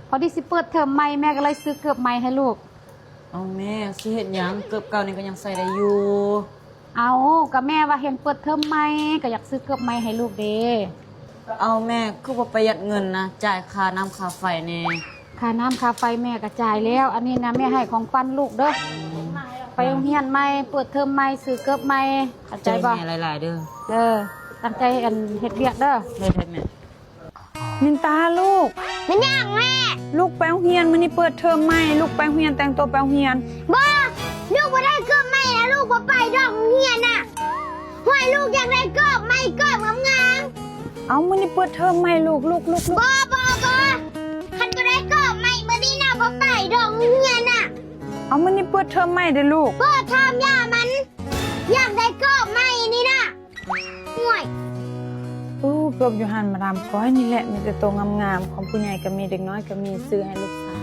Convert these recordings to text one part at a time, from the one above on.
ພໍດີຊິເປີດເທີມໃໝ່ ແມ່ກໍເລີຍຊື້ເກີບໃໝ່ໃຫ້ລູກ. ເອົາແມ່ ຊິເຮັດຫຍັງ? ເກີບເກົ່ານີ້ກໍຍັງໃສ່ໄດ້ຢູ່. ເອົາ ກໍແມ່ວ່າເຫັນເປີດເທີມໃໝ່ ກໍຢາກຊື້ເກີບໃໝ່ໃຫ້ລູກເດ້. ເອົາແມ່ ຄືບໍ່ປະຢັດເງິນນະ ຈ່າຍຄ່ານ້ຳຄ່າໄຟແດ່. ຄ່ານ້ຳຄ່າໄຟແມ່ກໍຈ່າຍແລ້ວ ອັນນີ້ນະແມ່ໃຫ້ຂອງຂວັນລູກເດີ້. ໄປໂຮງຮຽນໃໝ່ ເປີດເທີມໃໝ່ ຊື້ເກີບໃໝ່ ເຂົ້າໃຈບໍ່? ໃຈແມ່ຫຼາຍໆເດີ້. ເອີ ຕັ້ງໃຈ ອັນ ເຮັດວຽກເດີ້. ໄດ້ໆແມ່. ມິນຕາລູກ. ແມ່ນຫຍັງແມ່? ລູກໄປໂຮງຮຽນ ມື້ນີ້ເປີດເທີມໃໝ່ ລູກໄປໂຮງຮຽນ ແຕ່ງຕົວໄປໂຮງຮຽນ. ບໍ່ ລູກບໍ່ໄດ້ເກີບໃໝ່ນະ ລູກບໍ່ໄປດອກໂຮງຮຽນນະ. ຫ້ວຍ ລູກຢາກໄດ້ເກີບໃໝ່ ເກີບງາມໆ. ເອົ້າ ມື້ນີ້ເປີດເທີມໃໝ່ລູກ ລູກ ລູກ ລູກ. ບໍ່ ບໍ່ ບໍ່ ຄັນບໍ່ໄດ້ເກີບໃໝ່ມື້ນີ້ນະ ບໍ່ໄປດອກໂຮງຮຽນນະ. ເອົ້າ ມື້ນີ້ເປີດເທີມໃໝ່ເດ້ລູກ. ເປີດເທີມຢ່າມັນ ຢາກໄດ້ເກີບໃໝ່ນີ້ນະ. ໂອ້ຍ ໂອ້ ເກີບຢູ່ຫັ້ນມາດາມ ຂ້ອຍນີ້ແຫຼະ ມີແຕ່ໂຕງາມໆ ຂອງຜູ້ໃຫຍ່ກໍມີ ເດັກນ້ອຍກໍມີ ຊື້ໃຫ້ລູກສາວ.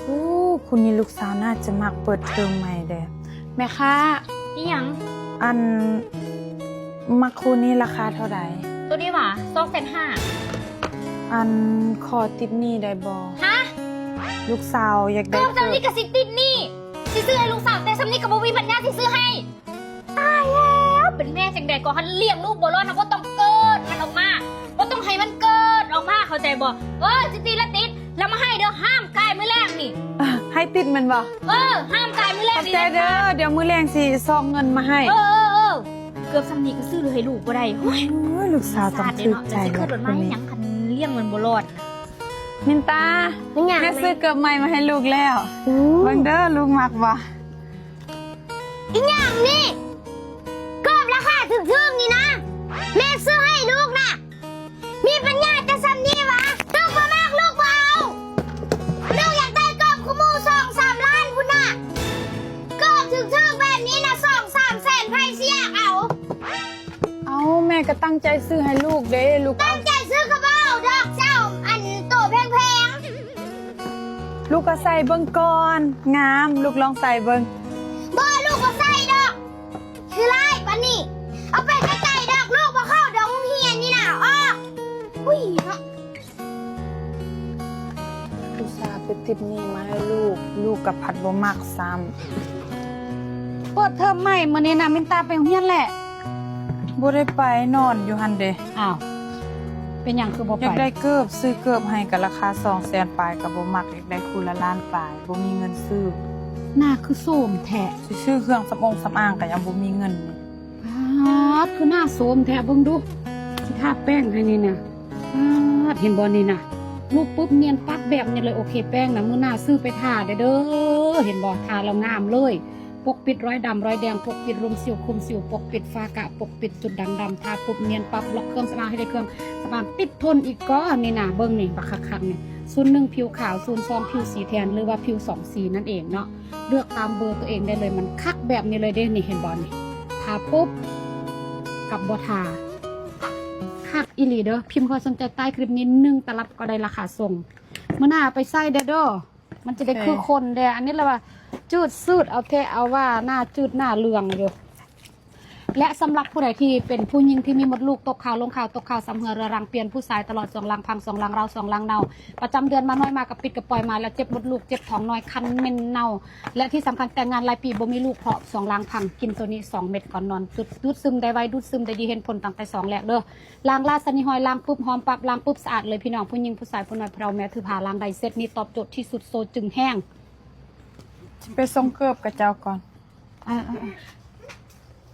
ໂອ້ ຄູ່ນີ້ລູກສາວໜ້າຈະມັກເປີດເທີມໃໝ່ເດ້. ແມ່ຄ້າ ອີຫຍັງ? ອັນ ມັກຄູ່ນີ້ລາຄາເທົ່າໃດ? ໂຕນີ້ຫວາ? ສອງແສນຫ້າ. ອັນ ຂໍຕິດໜີ້ໄດ້ບໍ່? ຮະ? ລູກສາວຢາກໄດ້ ເກີບສ່ຳນີ້ກໍຊິຕິດໜີ້? ຊິຊື້ໃຫ້ລູກສາວ ແຕ່ສ່ຳນີ້ກໍບໍ່ມີປັນຍາຊິຊື້ໃຫ້. ຕາຍແລ້ວ ເປັນແມ່ຈັ່ງໃດກໍຫັ້ນ ລ້ຽງລູກບໍ່ລອດນະ ບໍ່ຕ້ອງເກີດມັນອອກມາ ບໍ່ຕ້ອງໃຫ້ມັນເກີດອອກມາ ເຂົ້າໃຈບໍ່? ເອີ ຊິຕິດລະຕິດ ລະມາໃຫ້ເດີ້ ຫ້າມກາຍມື້ແລງນີ້. ໃຫ້ຕິດແມ່ນບໍ່? ເອີ ຫ້າມກາຍມື້ແລງນີ້. ຂອບໃຈເດີ້ ດຽວມື້ແລງຊິຊອກເງິນມາໃຫ້. ເອີ ເອີ ເອີ ເກີບສ່ຳນີ້ກໍຊື້ໃຫ້ລູກບໍ່ໄດ້. ໂອ້ຍ ລູກສາວຕ້ອງຖືກໃຈແລ້ວ ຄືນີ້ ຫຼາຍຄົນນີ້. ຫຍັງຄັນລ້ຽງມັນບໍ່ລອດ. ມິນຕາ ແມ່ຊື້ເກີບໃໝ່ມາໃຫ້ລູກແລ້ວ. ເບິ່ງເດີ້ ລູກມັກບໍ່? ອີຫຍັງນີ້? ເກີບລາຄາຖືກໆນີ້ນະ ແມ່ຊື້ໃຫ້ລູກນະ ມີປັນຍາແຕ່ສ່ຳນີ້ຫວາ? ລູກບໍ່ມັກ ລູກບໍ່ເອົາ. ລູກຢາກໄດ້ເກີບຄູ່ໝູ່ສອງສາມລ້ານພຸ້ນນະ. ເກີບຖືກໆແບບນີ້ນະ ສອງສາມແສນ ໃຜຊິຢາກເອົາ? ເອົ້າ ແມ່ກໍຕັ້ງໃຈຊື້ໃຫ້ລູກເດ້ ລູກ. ຕັ້ງໃຈຊື້ກໍບໍ່ເອົາດອກ ເຈົ້າ ອັນໂຕແພງໆ. ລູກກໍໃສ່ເບິ່ງກ່ອນ ງາມ ລູກລອງໃສ່ເບິ່ງ. ບໍ່ ລູກບໍ່ໃສ່ດອກ ຄືຫຼາຍປານນີ້. ເອົາໄປໄກໆດອກ ລູກບໍ່ເຂົ້າດອກໂຮງຮຽນນີ້ນະ ອອກ. ອຸ້ຍເນາະ. ອຸດສ່າໄປຕິດໜີ້ມາໃຫ້ລູກ ລູກກໍພັດບໍ່ມັກຊ້ຳ. ເປີດເທີມໃໝ່ ມື້ນີ້ນະ ມິນຕາໄປໂຮງຮຽນແຫຼະ? ບໍ່ໄດ້ໄປ ນອນຢູ່ຫັ້ນເດ. ອ້າວ ເປັນຫຍັງຄືບໍ່ໄປ? ຢາກໄດ້ເກີບ ຊື້ເກີບໃຫ້ກໍລາຄາສອງແສນປາຍກໍບໍ່ມັກ ຢາກໄດ້ຄູ່ລະລ້ານປາຍ ບໍ່ມີເງິນຊື້. ໜ້າຄືໂຊມແທ້. ຊິຊື້ເຄື່ອງສຳອົງສຳອາງກໍຍັງບໍ່ມີເງິນ. ປາດ ຄືໜ້າໂຊມແທ້ ເບິ່ງດູ ຊິທາແປ້ງໃຫ້ນີ້ນະ. ປາດ ເຫັນບໍ່ນີ້ນະ ຮູບປຸບນຽນປັບແບບນີ້ເລີຍ. ໂອເຄ ແປ້ງນະ ມື້ໜ້າຊື້ໄປທາໄດ້ເດີ້ ເຫັນບໍ່ ທາແລ້ວງາມເລີຍ. ປົກປິດຮອຍດຳຮອຍແດງ ປົກປິດລຸ່ມສິວ ຄຸມສິວ ປົກປິດຝ້າກະ ປົກປິດຈຸດດ່າງດຳ ທາປຸບນຽນປັບ ລັອກເຄື່ອງສຳອາງໃຫ້ໄດ້ເຄື່ອງສຳອາງຕິດທົນອີກກ່ອນ. ນີ້ນະ ເບິ່ງນີ້ ບັກຄັກໆນີ້ ສູນໜຶ່ງຜິວຂາວ ສູນສອງຜິວສີແທນ ຫຼືວ່າຜິວສອງສີນັ້ນເອງເນາະ. ເລືອກຕາມເບີຕົວເອງໄດ້ເລີຍ ມັນຄັກແບບນີ້ເລີຍເດ້. ນີ້ເຫັນບໍ່ນີ້ ທາປຸບກັບບໍ່ທາ ຄັກອີ່ຫຼີເດີ້. ພິມຂ້ອຍສົນໃຈໃຕ້ຄລິບນີ້ ໜຶ່ງຕະລັບກໍໄດ້ລາຄາສົ່ງ. ມື້ໜ້າເອົາໄປໃຊ້ແດ່ເດີ້ ມັນຈະໄດ້ຄືຄົນແດ່. ອັນນີ້ລະວ່າຈືດຊືດ ເອົາແທ້ເອົາວ່າ ໜ້າຈືດໜ້າເຫຼືອງຢູ່. ແລະ ສຳລັບຜູ້ໃດທີ່ເປັນຜູ້ຍິງທີ່ມີມົດລູກຕົກຂາວ ລົງຂາວ ຕົກຂາວ ຊຳເຮື້ອເຮືອລັງ ປ່ຽນຜູ້ຊາຍຕະຫຼອດ ສອງລັງພັງ ສອງລັງເລາ ສອງລັງເນົ່າ ປະຈຳເດືອນມານ້ອຍມາກະປິດກະປ່ອຍມາ ແລ້ວເຈັບມົດລູກ ເຈັບທ້ອງນ້ອຍ ຄັນ ເໝັນເນົ່າ ແລະ ທີ່ສຳຄັນແຕ່ງງານຫຼາຍປີບໍ່ມີລູກ ເພາະສອງລັງພັງ ກິນໂຕນີ້ສອງເມັດກ່ອນນອນ ດູດ ດູດຊຶມໄດ້ໄວ ດູດຊຶມໄດ້ດີ ເຫັນຜົນຕັ້ງແຕ່ສອງແລກເດີ້. ລ້າງລາຊະນິຮອຍ ລ້າງປຶບ ຫອມປັບ ລ້າງປຶບ ສະອາດເລີຍພີ່ນ້ອງ. ຜູ້ຍິງ ຜູ້ຊາຍ ຜູ້ນ້ອຍ ຜູ້ເຖົ້າ ແມ່ ຖືພາ ລ້າງໄດ້ ເຊັດນີ້ຕອບໂຈດທີ່ສຸດ ໂຊຈຶງແຮງ. ຊິໄປສົ່ງເກີບກະເຈົ້າກ່ອນ. ເອີໆ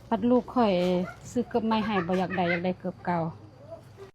ໆ ບັດລູກຂ້ອຍຊື້ເກີບໃໝ່ໃຫ້ ບໍ່ຢາກໄດ້ ຢາກໄດ້ເກີບເກົ່າ.